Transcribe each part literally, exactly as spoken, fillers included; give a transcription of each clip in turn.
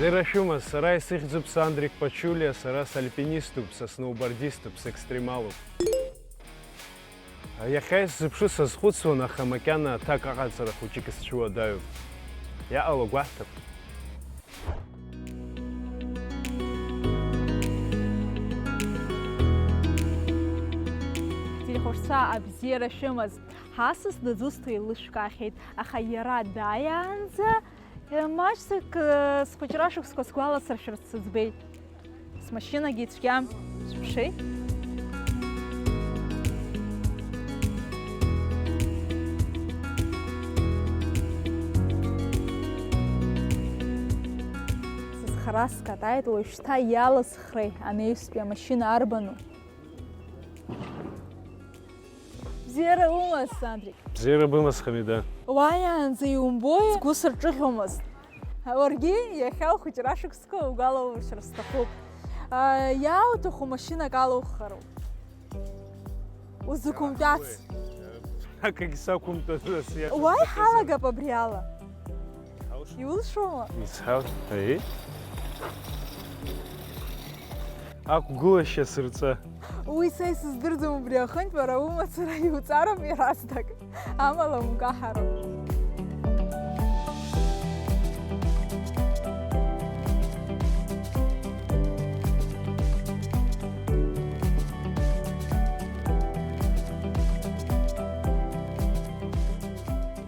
Бзиара шәымаз, сара исыхьӡуп Сандрик Пачулиа, сара сальпиниступ, сасноубордиступ, секстремалуп. Иахьа исзыԥшу сазхәыцуан, аха макьана аҭак аҟаҵара хәыҷык сцәыуадаҩуп. Иаҟало гәаҳҭап. Телехәаԥшцәа, абзиара шәымаз. Ҳасас дызусҭоу еилышәкаахьеит, аха иара дааиаанӡа, э, маҷӡак, э, схәыҷра шықәсқәа сгәаласыршәарц сыӡбеит. Смашьынагьы ицәгьам, шәыԥши. Сызхара скатаит, уажәшьҭа иалысхрей анаҩстәи амашьына арбану? Бзиара умаз, Сандрик. Бзиара бымаз, Хамида. Уааиаанӡа иумбои, сгәы сырҿыӷьомызт. Уаргьы иахьа ухәыҷра шықәсқәа угәалауршәар сҭахуп. А, иауҭаху машьынак алухароуп. Узықәымтәац. Акагьы сақәымтәаӡац, иаҳәа. Уааи ҳалагап абри ала. Иулшома? Ицҳау, аиеи. Ақәгылашьа сырҵа. Уи са исыздырӡом убри ахынтә, уара умацара иуҵароуп иаразнак. Амала умкаҳароуп.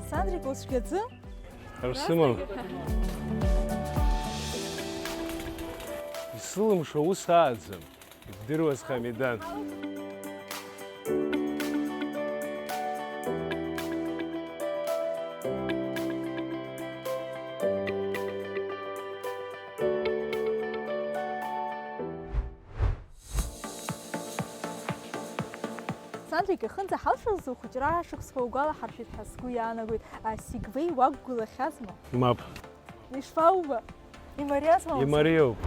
Сандрик, уцәгьаӡы? Арсымам. Исылымшо ус ааӡам, ибдыруаз Хамидан. Сандрик, иахынӡаҳалшоз ухәыҷра шықәсқәа угәалаҳаршәеит ҳәа сгәы иаанагоит. А, Сигвеи уақәгылахьазма? Мап. Ишԥауба? Имариазма узы? Имариоуп.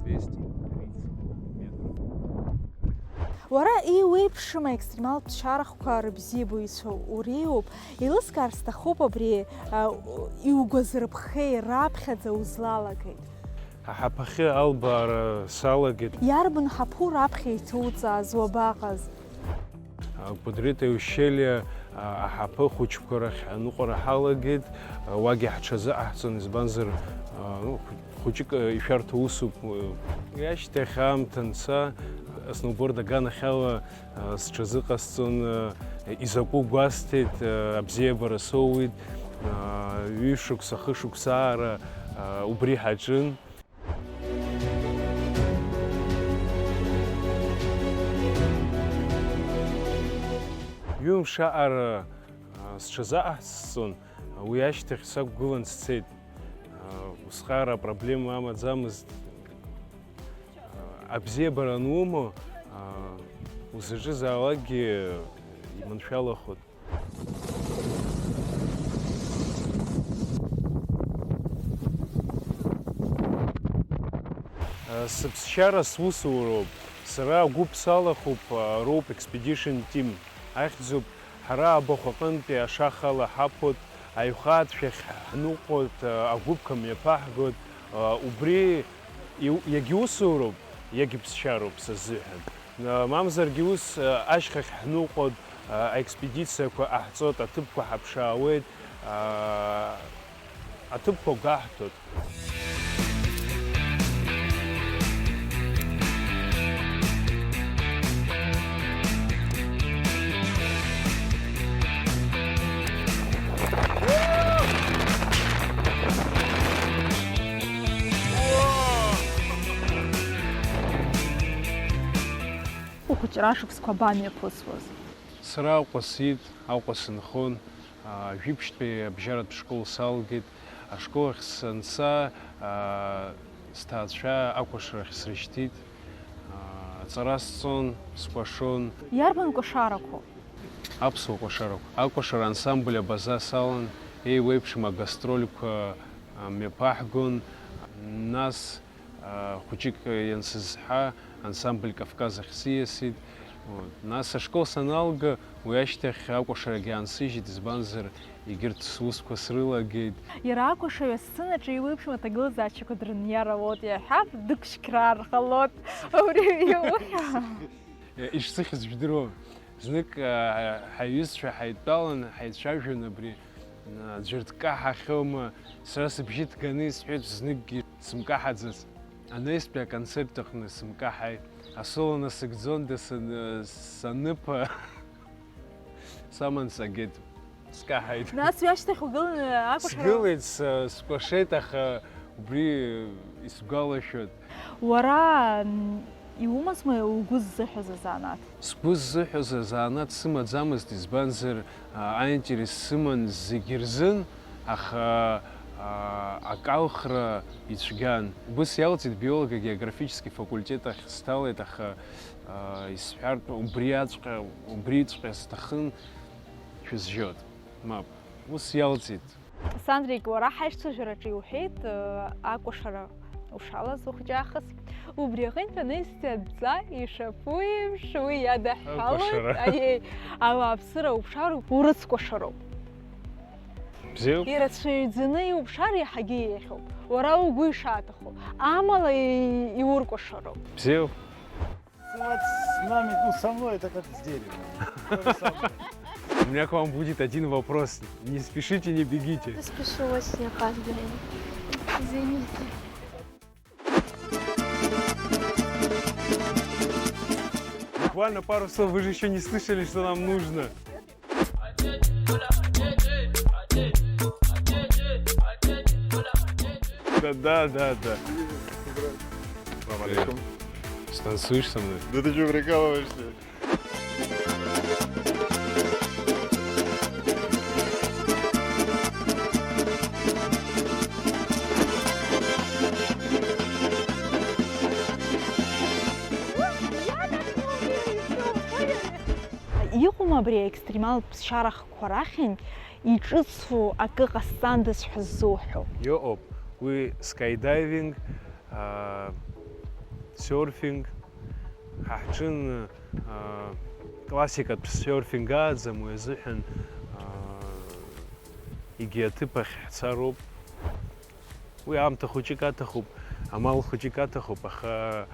Двести тридцать метров. Уара иуеиԥшым аекстремалтә ԥсшьарахқәа рыбзиабаҩцәа уреиуоуп. Еилыскаар сҭахуп абри, а, иугәазырԥхеи раԥхьаӡа узлалагеит? Аҳаԥахьы албаара салагеит. Иарбан ҳаԥу раԥхьа иҭуҵааз, уабаҟаз? Кудрита ущелье, а, аҳаԥы хәыҷқәа рахь аныҟәара ҳалагеит, а, уагьы ҳҽазыҟаҳҵон, избанзар, а, ну, хәыҷык, э, ишәарҭоу усуп. Уи ашьҭахь аамҭа анца, асноуборд аганахьала, э, сҽазыҟасҵон, э, изакәу гәасҭеит, э, абзиабара соуит, э, ҩышықәса, хышықәсаара, э, убри ҳаҿын. Ҩымш аҟара, э, сҽазыҟаҳҵон, уи ашьҭахь сақәгылан сцеит. Усҟар апроблема амаӡамызт. Абзиабара анумоу, узаҿызаалакгьы иманшәалахоит. Сыԥсшьара сусуроуп. Сара агәыԥ салахуп Rope Expedition Team ахьӡуп. Ҳара абахә аҟынтәи ашаха ала ҳаԥхьоит, аиҩхаа ацәахь ҳныҟәоит, агәыԥқәа мҩаԥаҳгоит, убри иу-, иагьусуроуп, иагьԥсшьароуп сазыҳәан. Мамзаргьы ус ашьхахь ҳныҟәоит, аекспедициақәа ҟаҳҵоит, аҭыԥқәа ҳаԥшаауеит, аҭыԥқәа гәаҳҭоит. Ухәыҷра шықәсқәа абамҩаԥысуаз? Сара Аҟәа сиит, Аҟәа сынхон. Жәиԥшьтәи абжьаратә школ салгеит. Ашкол ахь санца, сҭаацәа акәашарахь срышьҭит. Аҵара сҵон, скәашон. Иарбан кәашарақәоу? Аԥсуа кәашарақәа. Акәашара ансамбль Абаза салан, еиуеиԥшым агастрольқәа мҩаԥаҳгон. Нас Хәыҷык иансызҳа, ансамбль Кавказ ахь сиасит. Вот. Нас ашкол саналга, уи ашьҭахь акәашарагьы аансыжьит, избанзар, егьырҭ сусқәа срылагеит. Иара акәашаҩ асценаҿы еиуеиԥшым аҭагылазаашьақәа дрыниар ауоит, иаҳҳәап, дықәшьқьраар ҟалоит. Убри иухьаа. Ишсыхьыз жәдыруоу? Знык, а, ҳаҩызцәа ҳаидтәалан, ҳаицәажәон абри, а, аӡәыр дкаҳахьоума? Сара сыбжьы ҭганы исҳәеит, зныкгьы сымкаҳаӡац. Анаҩстәи аконцерт аҟны сымкаҳаит. Асоло насыгӡонда сан-, саныԥа, саман сагеит. Скаҳаит. Нас уи ашьҭахь угыланы акәашара? Сгылеит, с-, скәашеит, аха убри исгәалашәоит. Уара, м, иумазма угәы ззыҳәаз азанааҭ? Сгәы ззыҳәаз азанааҭ сымаӡамызт, избанзар, а, аинтерес сыман зегьы рзын, аха, а, акалхра ицәгьан. Убыс иалҵит, биолого-географический факультет ахь сҭалеит, аха, а, исҳәартә убриаҵәҟьа, убриҵәҟьа сҭахын. Шәызжьоит. Мап. Ус иалҵит. Сандрик, уара ҳаишьцәажәараҿы иуҳәеит, э, акәашара ушалаз ухәыҷаахыс. Убри аҟынтә анаҩстәи адҵа ишаԥу еиԥш уи иадаҳҳәалоит. Акәашара. Аиеи, ауааԥсыра уԥшароуп, урыцкәашароуп. Бзиоуп. Ирацәаҩӡаны иуԥшаар иаҳагьы еиӷьуп. Уара угәы ишаҭаху. Амала и-, иуркәашароуп. Бзиоуп. Вот с нами, ну, со мной это как с деревом. То же самое. У меня к вам будет один вопрос. Не спешите, не бегите. Спешу, очень опаздываю. Извините. Буквально пару слов, вы же ещё не слышали, что нам нужно. Да, да, да, да. Салам алейкум. Станцуешь со мной? Да ты чё, прикалываешься? Иҟоума абри аекстремалтә ԥсшьарахқәа рахьынтә иҿыцу акы ҟасҵандаз ҳәа ззуҳәо? Иҟоуп. Уи скайдайвинг, аа, серфинг. Ҳа ҳҿын, аа, классикатә серфинг ааӡам, уи азыҳәан, аа, егьи аҭыԥ ахь ҳцароуп. Уи аамҭа хәыҷык аҭахуп, амал хәыҷык аҭахуп, аха,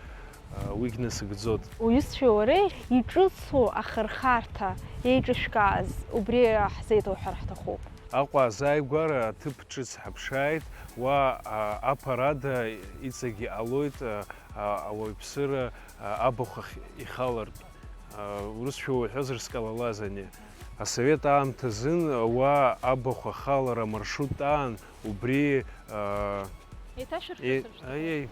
а, уигь насыгӡоит. Уҩызцәеи уареи иҿыцу ахырхарҭа еиҿышәкааз, убри ҳзеиҭоуҳәар ҳҭахуп. Аҟәа азааигәара аҭыԥ ҿыц ҳаԥшааит, уа, а, аԥарада иҵегьы ҟалоит, а, а, ауаҩԥсыра, а, абахә ахь ихалартә. А, урысшәа уҳәозар, скалолазание. Асовет аамҭазын уа абахә ахалара амаршрут аан, убри, аа, еиҭашәыршәа, е-, сыршәа. Аиеи.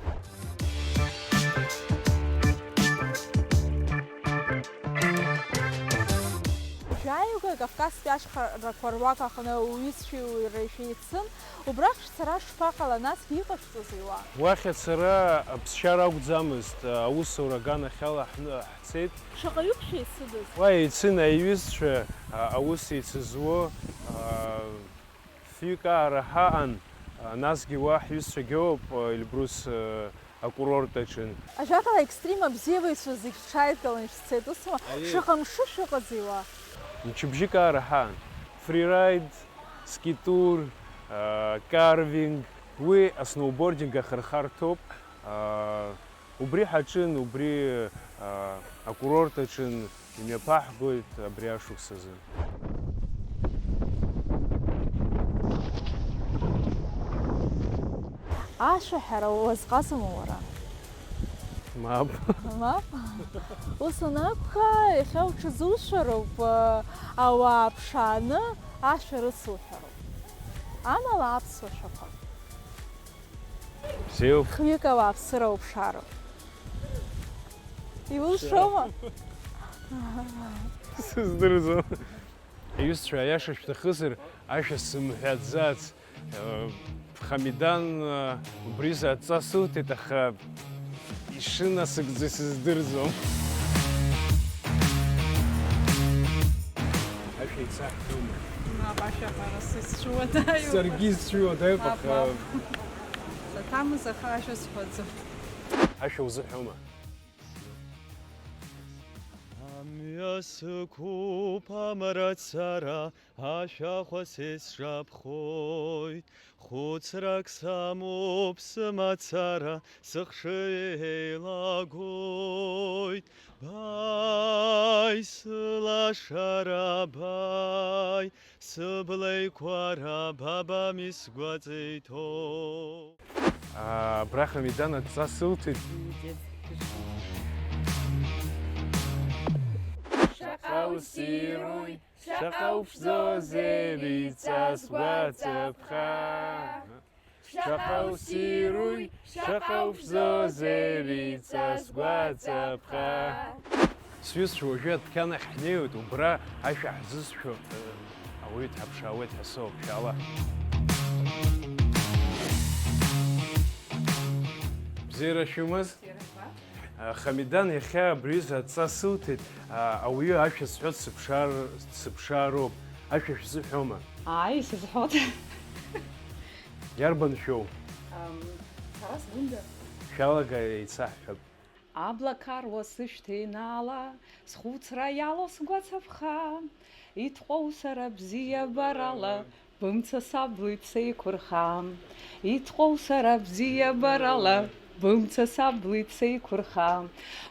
Шәааигәа Кавказтәи ашьхарақәа руак аҟны уҩызцәеи уареи шәеицын, убрахь шәцара шԥаҟала, насгьы иҟашәҵозеи уа? Уахь ацара аԥсшьара акәӡамызт, аусура аганахьала ҳны-, ҳцеит. Шаҟаҩык шәеицыдыз? Уа еицын аиҩызцәа, а, аус еицызуа, а, фҩык аара ҳаҟан, а, насгьы уа ҳҩызцәагьоуп, а, Эльбрус, а, акурорт аҿын. Ажәакала, екстрим абзиабаҩцәа зегь шәҽааидкыланы шәцеит, усма? Аиеи. Шаҟа мшы шәыҟаӡеи уа? Мчыбжьык аара ҳаан. Фрирайд, скитур, а, карвинг, уи асноубординг ахырхарҭоуп. А, убри ҳаҿын, убри, а, акурорт аҿын имҩаԥаҳгоит абри ашықәсазы. Ашәаҳәара уазҟазоума уара? Мап. Мап? Ус анакәха, иахьа уҽазушәароуп, ауаа ԥшааны ашәа рыцуҳәароуп. Амала аԥсуа шәақәа. Бзиоуп. Хҩык ауааԥсыра уԥшаароуп. Иулшома? Сыздырӡом. Аҩызцәа, аиаша шәҭахызар, ашәа сымҳәаӡац. Хамидан, убризы адҵа сылҭеит, аха ишынасыгӡо сыздырӡом. Ашәа еицаҳҳәома? Мап, ашәа ҳәара сызцәуадаҩуп. Саргьы исцәуадаҩуп, мап, аха мап. Саҭамыз, аха ашәа сҳәаӡом. Ашәа узыҳәома? Амҩа сықәуп амрацара, ашәахәа сеисҿаԥхоит. Хәыцрак самоуп сымацара, сыхшыҩ еилагоит. Баи, сылашара, баи, сыбла еиқәара, бабами сгәаҵа иҭоу. Абра Хамидан адҵа сылҭеит. Шаҟа уссируи, шаҟа уԥшӡоузеи, беиҵас гәаҵаԥха. Шаҟа уссируи, шаҟа уԥшӡоузеи, беиҵас гәаҵаԥха. Сҩызцәа, уажәы адәқьан ахь ҳнеиуеит, убра ашәа ҳзысшәо, э, ауаҩы дҳаԥшаауеит ҳәа соуп, шәаала. Бзиара шәымаз? Бзиара шәымаз? Э, Хамидан иахьа абри аҩыза адҵа сылҭеит, э, ауаҩы ашәа зҳәо дсыԥшаар-, дсыԥшаароуп. Ашәа шәзыҳәома? Ааи, исызҳәоит. Иарбан шәоу? Ам, сара сгәында. Шәалага, еицаҳҳәап. Абла қаруа сышьҭеинала, схәыцра иалоу сгәацаԥха. Итҟәоу сара бзиабарала, бымца саблит сеиқәырха. Итҟәоу сара бзиабарала, бымца саблит сеиқәырха.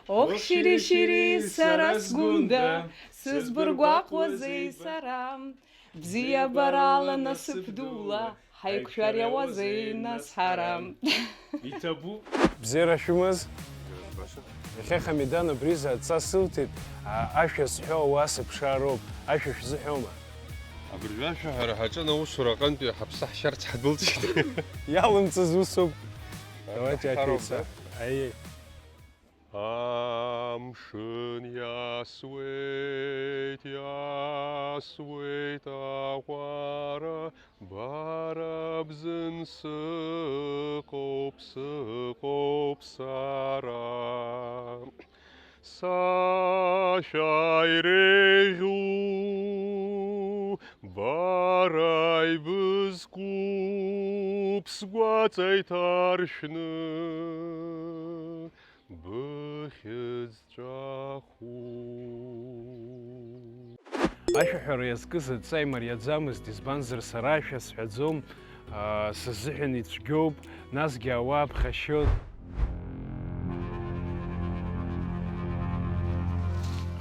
Ох, шьыри-шьыри, сара сгәында, сызбыргәаҟуазеи сара? Бзиабарала насыԥ дула, ҳаиқәшәар иауазеи нас ҳара? Иҭабуп. Бзиара шәымаз? Баша. Иахьа Хамидан абри азы адҵа сылҭеит, а, ашәа зҳәо ауаа сыԥшаароуп, ашәа шәзыҳәома? Абыржәы ашәа ҳара ҳаҿын аусура аҟынтәи ҳаԥсы ҳшьарц ҳдәылҵит. Иалымҵыз усуп. Давайте ҳаԥхьароуп, аҭеица. Да? Аиеи. Амшын иасуеит, иасуеит аҟәара, бара бзын сыҟоуп, сыҟоуп сара. Сашәа иреиӷьу бара ибызкуп, сгәаҵа иҭаршәны. Быхьӡ ҵәаху. Ашәаҳәара иазкыз адҵа имариаӡамызт, избанзар, сара ашәа сҳәаӡом, аа, сызыҳәан ицәгьоуп, насгьы ауаа ԥхашьоит.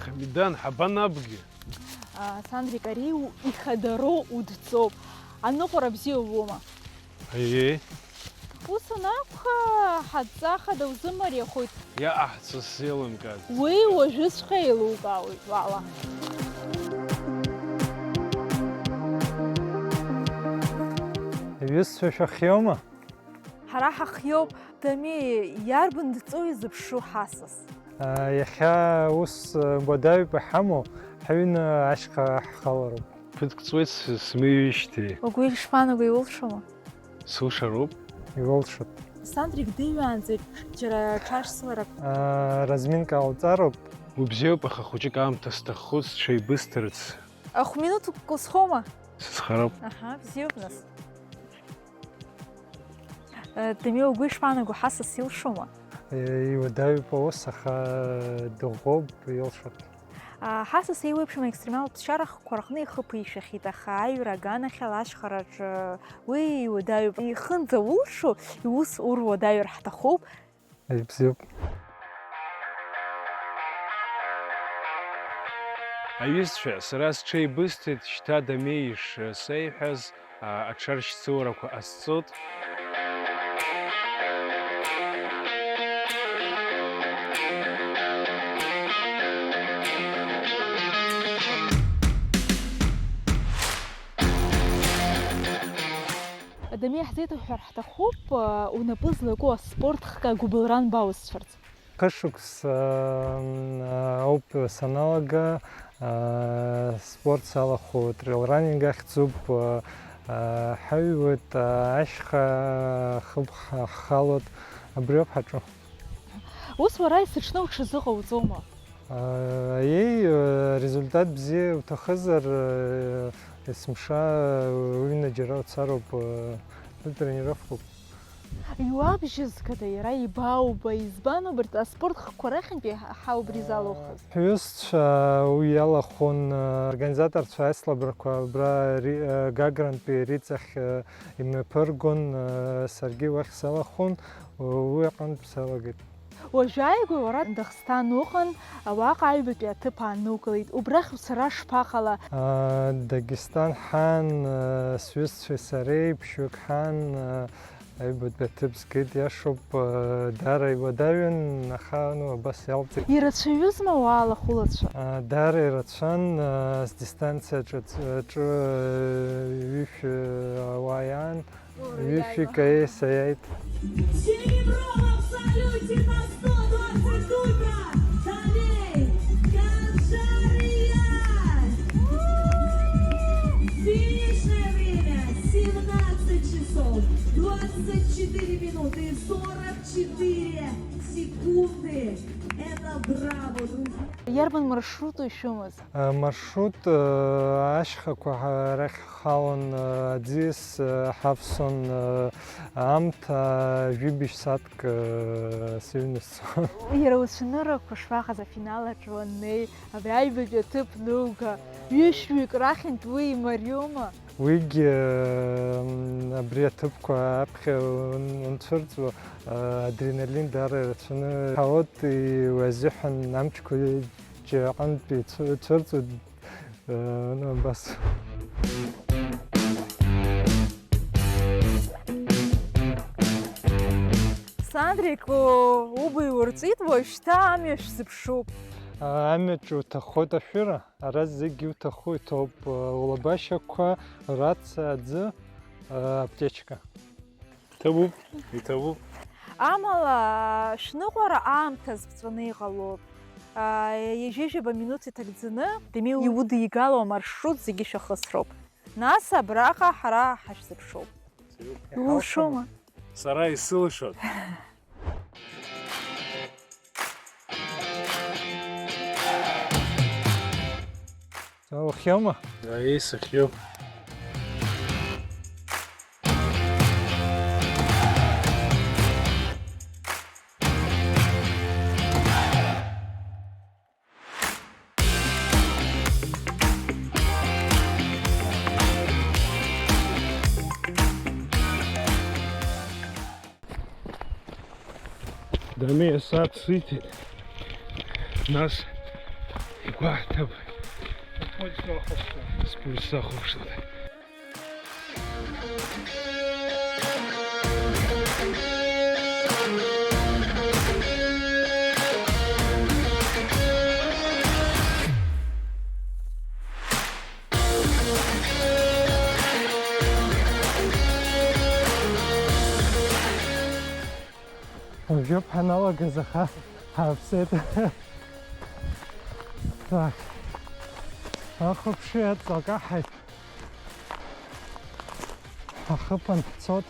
Хамидан, ҳабанабги? А, Сандрик, ари у-, ихадароу удҵоуп. Аныҟәара бзиа убома? Аиеи. Ус анакәха, ҳадҵа хада узымариахоит. Иаҟаҳҵаз сзеилымкааӡеит. Уи уажәыҵәҟьа еилукаауеит, уаала. Иҩызцәа шәахиоума? Ҳара ҳахиоуп, Дамеи, иарбан дҵоу изыԥшу ҳасас? Иахьа ус уадаҩуп иҳамоу, ҳаҩны ашьха ҳхалароуп. Ԥыҭк ҵуеит с-, смыҩижьҭеи. Угәы ишԥаанаго, иулшома? Сылшароуп. Иулшоит. Сандрик дыҩаанӡагь џьара ҽашсыларак. Разминка ҟауҵароуп. Уи бзиоуп, аха хәыҷык аамҭа сҭаххоит сҽеибысҭарц. Ахә минуҭк узхома? Сызхароуп. Аҳа, бзиоуп нас. Э, Дамеи, угәы ишԥаанаго, ҳасас илшома? Э, иуадаҩуп аус, аха дыӷәӷәоуп, илшоит. А, ҳасас еиуеиԥшым аекстремалтә ԥсшьарахқәа рҟны ихы ԥишәахьеит, аха аҩра аганахьала ашьхараҿы уи иуадаҩуп. Ихынӡаулшо иус уруадаҩыр ҳҭахуп. Ибзиоуп. Аҩызцәа, сара сҽеибысҭеит, шьҭа Дамеи ишсеиҳәаз, а, аҽаршьцыларақәа ҟасҵоит. Адамеи, ҳзеиҭаҳәҳәар ҳҭахуп, унапы злаку аспорт хкы агәыбылра анбаусцәарц? Хышықәса, м, ауп саналага, а, спорт салахәу, трейлранинг ахьӡуп, а, а, ҳаҩуеит, а, ашьха хыб ҳа-, ҳхалоит, абриоуп ҳаҿу. Ус уара есыҽны уҽазыҟауҵома? Аиеи, арезультат бзиа уҭахызар, есымша уҩны џьара уцароуп, тренировкоуп. Иуабжьызгада иара, ибаауба, избан убарҭ аспорт хкқәа рахьынтәи ҳа убри залухыз? Ҳҩызцәа уи иалахәын, организаторцәа аицлабрақәа абра Ри-, Гагрантәи Риҵахь имҩаԥыргон, саргьы уахь салахәын, уи аҟынтә салагеит. Уажәааигәа уара Дагъсҭан уҟан, уаҟа аҩбатәи аҭыԥ аанукылеит. Убрахь уцара шԥаҟала? Дагестан ҳан, сҩызцәеи сареи ԥшьҩык ҳан, аҩбатәи аҭыԥ згеит, иашоуп, даара иуадаҩын, аха, ну, абас иалҵит. Ирацәаҩызма уаала хәылацәа? Даара ирацәан, сдистанциа ҿыц-, ҿы ҩышә ауаа иаан. Ҩышәи каеи саиааит. Серебро в абсолюте на сто двадцать ультра. Далей Канжария. Финишное время семнадцать часов двадцать четыре минуты и сорок четыре секунды. Это браво, друзья. Иарбан маршруту ишәымаз? Маршрут, ашьхақәа ҳа-, рахь ҳалан, аӡиас ҳавсон, аамҭа жәибжь сааҭк сыҩны сцон. Иара уцәаныррақәа шԥаҟаз, афинал аҿы уаннеи, абри аҩбатәи аҭыԥ нуга, ҩышәҩык рахьынтә уи имариоума? Уигьы, м, абри аҭыԥқәа аԥхьа ун-, унцәырҵуа, а, адреналин даара ирацәаны иҳауеит, и-, уи азыҳәан амчқәа џьара аҟынтәи цәы-, цәырҵуеит, а, ну, абас. Сандрик, у-, убаҩ урҵит, уажәшьҭа амҩа шәзыԥшуп. А, амҩаҿ уҭахоит ашәыра. Ара зегь иуҭаху иҭоуп, улабашьақәа, рациа, аӡы, аԥҭечка. Иҭабуп, иҭабуп. Амала, шәныҟәара аамҭа азԥҵәаны иҟалоуп. Ҩажәижәаба минуҭ иҭагӡаны, Демиу иудигало амаршрут зегьы шәахысроуп. Нас абраҟа ҳара ҳашәзыԥшуп. Иулшома? Сара исылшоит. Ухиоума? Аиеи, сыхиоуп. Дамеи асааҭ сиҭеит, нас игәаҳҭап. Спульс сахәаԥшуеит. Уажәоуп ҳаналагаз, аха ҳааԥсеит. Так. Ахәаԥши аҵаҟа ҳаи-, ҳахыԥан ҳцот.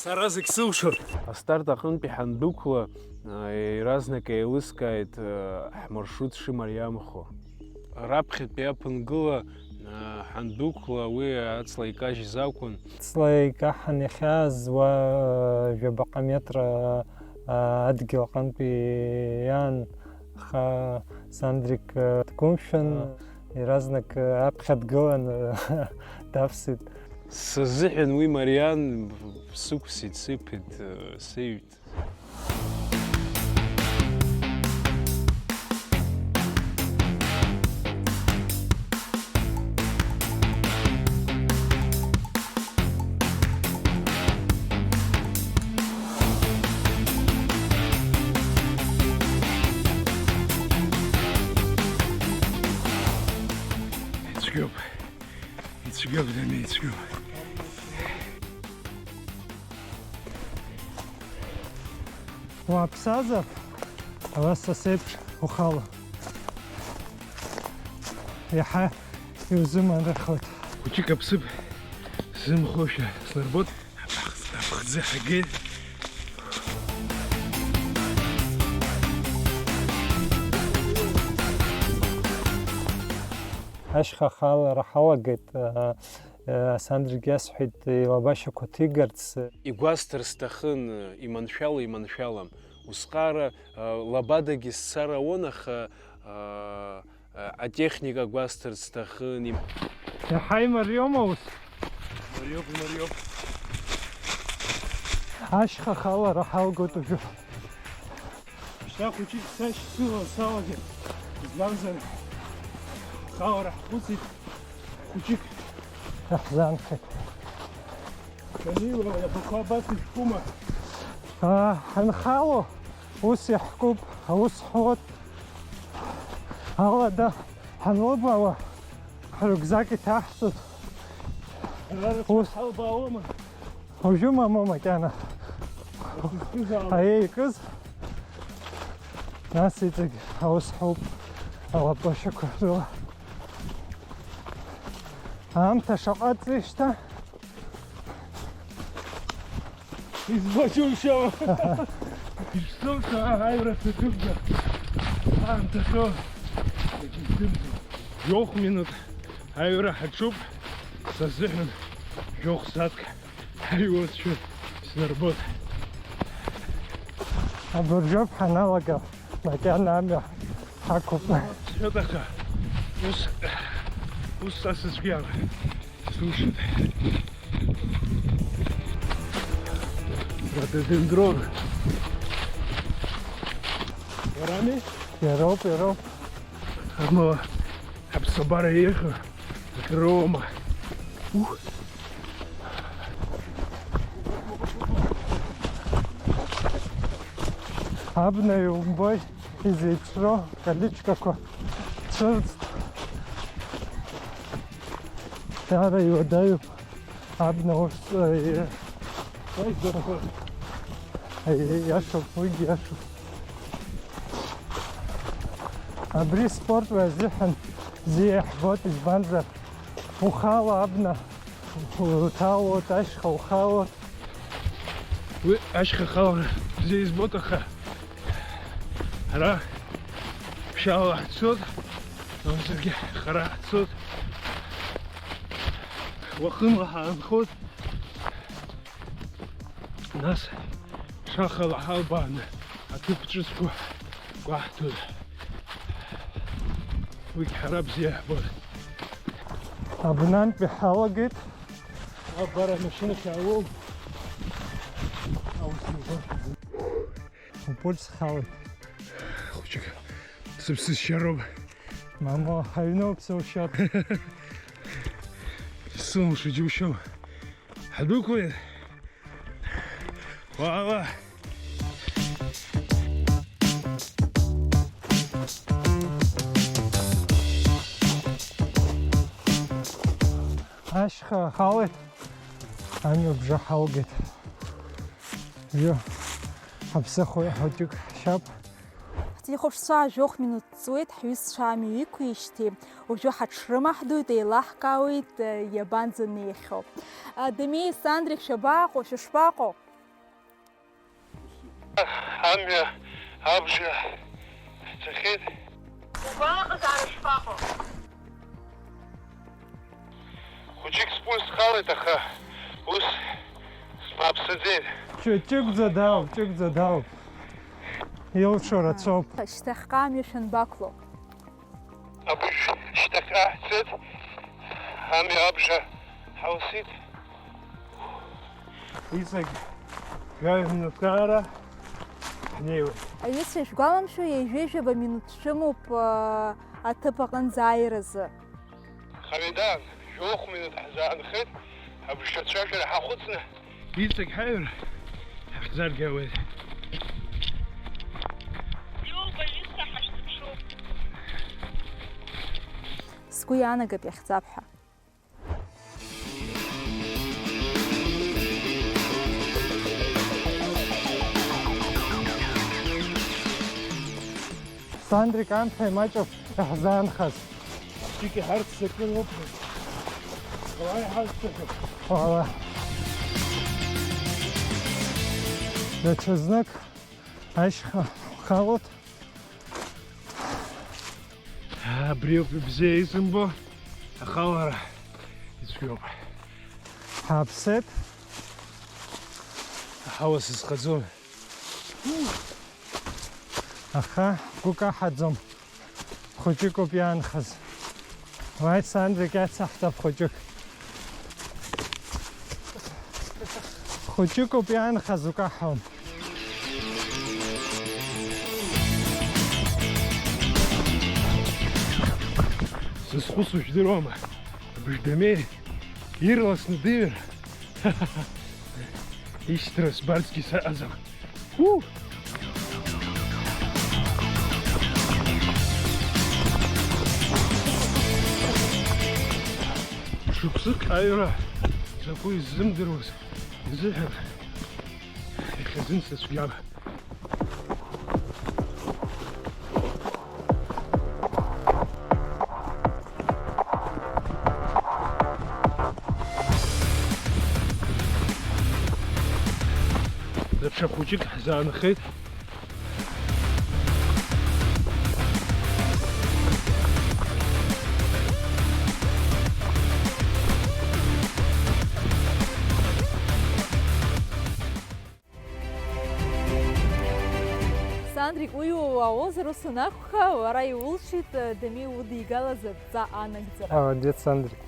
Сара зегь сылшоит. Астарт аҟынтәи ҳандәықәла, а, иаразнак еилыскааит, а, ҳмаршрут шымариамхо. Раԥхьатәи аԥынгыла, а, ҳандәықәла уи аҵла икажьыз акәын. Аҵла икаҳан иахьааз уа, а, жәабаҟа метра, а, адгьыл аҟынтәи иаан, аха Сандрик, а, дгәымшәан, а, иаразнак, а, аԥхьа дгылан, а, давсит. Сазыҳәан уи мариан, сықәсит, сыԥеит, сыҩт. Иаб дамеицәгьоу. Уааԥсазар, ала са сеиԥш ухала. Иаҳа иузыманрахоит. Хәыҷык аԥсыԥ сзымхошәа снарбоит. Аԥхӡы ҳагеит. Ашьха ахалара ҳалагеит. Сандрагьы иасҳәеит илабашьақәа ҭигарц. Игәасҭар сҭахын, иманшәала, иманшәалам. Усҟара лабадагьы сцар ауан, аха атехника гәасҭар сҭахын. Иаҳа имариоума ус? Имариоуп, имариоуп. Ашьха ахалара ҳалгоит уажәы. Шьҭа хәыҷык сашьцылар салагеит, избанзар, ахалара ҳхәыцит, хәыҷык. Иаҳзаанхеит. Данила, иабақәа абас ишәкума? Аа, ҳанхало, ус иаҳкуп, аус ҳуеит. Алада ҳанлыбаауа, ҳрюкзак иҭаҳҵоит. Ус. Ҳалбаауама? Уажәы мамоу макьана. Аиеи икыз. Нас иҵегь аус ҳауп алабашьақәа рыла. Аамҭа шаҟа ҵишьҭа. Избо џьушьома. Ишсымша аҩра саҿыбга. Аамҭа шо. Жәохә минуҭ аҩра ҳаҿуп. Сазыҳәан жәохә сааҭк. Аиуацәа снарбоит. Абыржәоуп ҳаналага, макьана амҩа ҳақәуп. Сҳәоит, аха ус, ус са сыцәгьала слушать. Рододендрон. Уарами? Иароуп, иароуп. Амала аԥсабара еиӷьу акроума? Ух! Абна иумбои, изеиԥшроу колечкақәа цәырҵт. Даара иуадаҩуп. Абна ус, э, э, иашоуп, уигьы иашоуп. Абри спорт азыҳәан бзиа иаҳбоит, избанзар, ухала абна уҭалоит, ашьха ухалоит. Уи ашьха халара бзиа избоит, аха ара ԥшьаала ҳцоит, нас саргьы хара ҳцоит. Уахынла ҳаанхоит. Нас шахала ҳалбааны аҭыԥ ҿыцқәа гәаҳҭоит. Уигь ҳара бзиа ҳбоит. Абнантәи ҳалагеит. Абар амашьынахь иаауоу. Аус иубар. Упульс халеит. Хәыҷык сыԥсы сшьароуп. Мамоу, ҳаҩноуп сушьап. Сылымшо џьушьома. Ҳдәықәлеит. Уаала. Ашьха ҳауеит. Амҩа бжа ҳаугеит. Ҩы. Ҳаԥсыхәа хәыҷык ҳшьап. Ҳҭынхәаԥшцәа жәохә минуҭ ҵуеит, ҳҩызцәа амҩа иқәижьҭеи, уажәы ҳаҽрымаҳдоит, еилаҳкаауеит, иабанӡанеихьоу. Дамеи, Сандри, шәабаҟоу, шәышԥаҟоу? Амҩа абжа ҳцахьеит. Угәалаҟазаара шԥаҟоу? Хәыҷык сгәы схалеит, аха ус смааԥсаӡеит. Ҷы-, ҷыкәӡа дауп, ҷыкәӡа дауп. Илшо рацәоуп. Шьҭахьҟа амҩа шәанбақәло? Абыжә шьҭахьҟа ҳцеит, амҩа абжа ҳалсит. Иҵегь жәаҩа минуҭк ара ҳнеиуеит. Аҩызцәа, ишәгәаламшәо, ҩажәи жәаба минуҭ шәымоуп, аа, аҭыԥ аҟынӡа ааиразы. Хамидан, жәохә минуҭ ҳзаанхеит, абжацәажәара ҳахәыцны. Иҵегь ҳаҩр ҳахьӡаргьы ауеит. Иоуп, аҩызцәа, ҳашәзыԥшуп. Сгәы иаанагап иахьӡап ҳәа. Сандрик, аамҭа имаҷуп иаҳзаанхаз. Ик иҳарццакыроуп. Уааи, ҳарццакып. Уала. Даҽазнык ашьха халоит. Абриоуп ибзиа изымбо ахалара ицәгьоуп. Ҳааԥсеит. Аҳауа сызхаӡом. Аха гәы каҳаӡом. Хәыҷыкоуп иаанхаз. Уааи, Сандрик, иацаҳҵап хәыҷык. Хәыҷыкоуп иаанхаз, укаҳауам. Сызхәыцуа жәдыруама? Бждамеи ирласны дыҩр. Ишьҭра сбарцгьы саҟаӡам. Уу! Шықәсык аҩра закәу иззымдыруаз изыҳәан ихьӡын сыцәгьала. Даҽа хәыҷык ҳзаанхеит. Сандрик, уи ууаозар, ус анакәха, уара иулшеит, Дами удигалаз адҵа анагӡара. Молодец, Сандрик.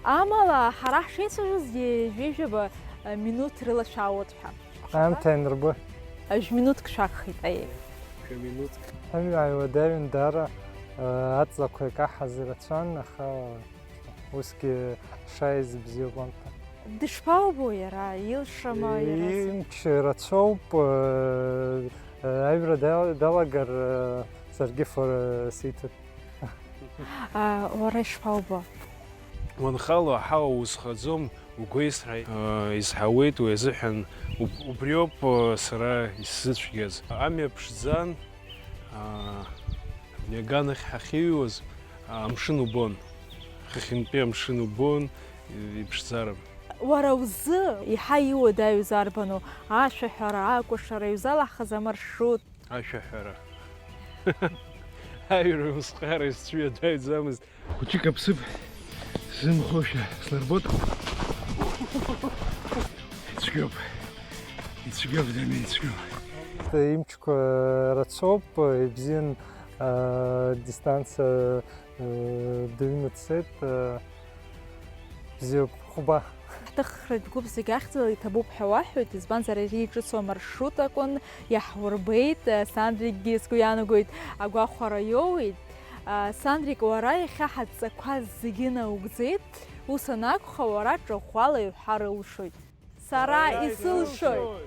Амала, ҳара ҳшеицәажәоз, ҩажәижәаба минуҭ рыла шәаауеит ҳәа. Аамҭа ианырбо. Жәминуҭк шәагхеит, аиеи. Жәминуҭк. Ҳаҩ-, ааиуадаҩын даара, аҵлақәа икаҳаз ирацәан, аха усгьы шааиз бзиоуп аамҭа. Дышԥаубо иара, илшама иара? Имч рацәоуп, э, э, аҩра дал-, далагар, э, саргьы фор-, э, сиҭоит. А, уара ишԥаубо? Уанхало аҳауа узхаӡом, угәеисра, э, изҳауеит, уи азыҳәан уб-, убриоуп, э, сара исзыцәгьаз. Амҩа ԥшӡан, аа, абни аганахь ҳахьыҩуаз, аа, амшын убон. Хыхьынтәи амшын убон, иԥшӡарам. Уара узы еиҳа иуадаҩыз арбану? Ашәаҳәара, акәашара, иузалаҳхыз амаршрут? Ашәаҳәара. Аҩра усҟара исцәыуадаҩӡамызт. Хәыҷык аԥсыԥ сзымхошәа снарбот. Ицәгьоуп. Ицәгьоуп, Дами, ицәгьоуп. Имчқәа рацәоуп, ибзиан, а, дистанциа, а, дыҩны дцеит, а, бзиоуп, хәба. Ҳҭыхратә гәыԥ зегь ахьӡала иҭабуп ҳәа уаҳҳәоит, избанзар, ари иҿыцу амаршрут акәын, иаҳурбеит, Сандрикгьы, сгәы иаанагоит, агәахәара иоуеит. Сандрик, уара иахьа ҳадҵақәа зегьы наугӡеит, ус анакәха, уара ҿаӷәӷәала иҳәар улшоит. Сара исылшоит!